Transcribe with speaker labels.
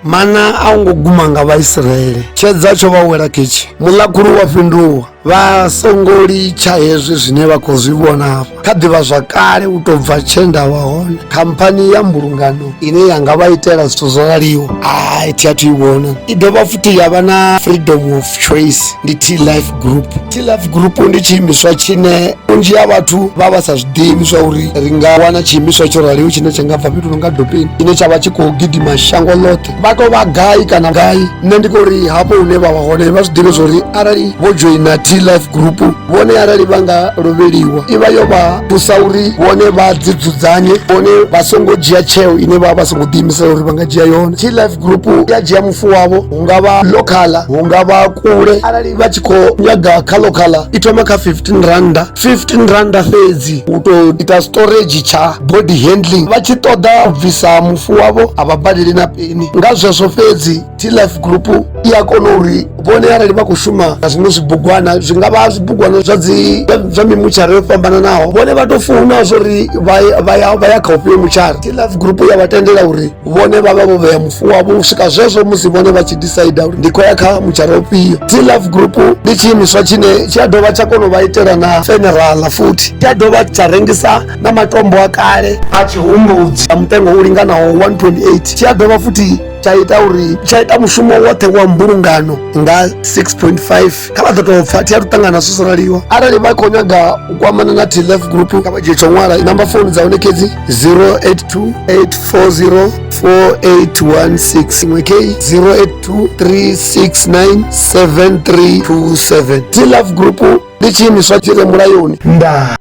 Speaker 1: Mana a wo ngo guma nga Vhaisiraele, tshedza tsho vha wela ketshi. Muḽakhulu wa fhinduwa, Vha songo litsha hezwi zwine vha khou zwi vhona hafha. Kha ḓivhazwakale u tou bva tshe nda vha hone, khamphani ya mbulungano ine ya nga vha itela zwithu zwo raliho, hai thi athu i vhona. I dovha futhi ya vha na freedom of choice, ndi T-Life Group. T-Life Group ndi tshiimiswa tshine vhunzhi ha vhathu vha vha sa zwi ḓivhi zwa uri ri nga wana tshiimiswa tsho raliho tshine tsha nga bva fhethu hu no nga Dopeni, tshine tsha vha tshi khou gidima shango ḽoṱhe. Vha tou vha gai kana gai, nṋe ndi khou ri hafho hune vha vha hone vha zwi ḓivhe zwa uri arali vho dzhoina T-Life Group, vhone arali vha nga lovheliwa i vha yo vha thusa uri vhone vha dzi dzudzanye, vhone vha songo dzhia tsheo ine vha vha songo ḓiimisela uri vha nga dzhia yone. T-Life Group ya dzhia mufu wavho, hu nga vha lokhala, hu nga vha kule, arali vha tshi khou nyaga kha lokhala i thoma kha 15 randa, 15 randa fhedzi u tou ita storage tsha body handling. Vha tshi ṱoḓa u bvisa mufu wavho a vha badeli na peni. Nga zwezwo fhedzi T-Life Group i a kona uri vhone arali vha khou shuma nga zwiṅwe zwibugwana, zwi nga vha zwibugwana zwa dzi zwa mimutshara yo fhambananaho, vhone vha tou funa zwo ri vha ya kha ufhio mutshara. T-Life Group ya vha tendela uri vhone vha vha vho vhea mufu wavho u swika zwezwo musi vhone vha tshi decide uri ndi khou ya kha mutshara ufhio. T-Life Group ndi tshiimiswa tshine tshi a dovha tsha kona u vha itela na funeral futhi, tshi a dovha tsha rengisa na matombo a kale a tshihumbudzi a mutengo u linganaho 1.8. Tshi a dovha futhi tsha ita uri tsha ita mushumo woṱhe wa mbulungano nga 6.5. Kha vha ḓo tou pfa thi a thu ṱangana zwo zwo raliho. Arali vha khou nyaga u kwamana na T-Life Group, kha vha dzhie tsho ṅwala namba founu dza hone kedzi 082 840 4816, iṅwe k 082 369 7327. T-Life Group ndi tshiimiswa tshi re mulayoni.
Speaker 2: Ndaa.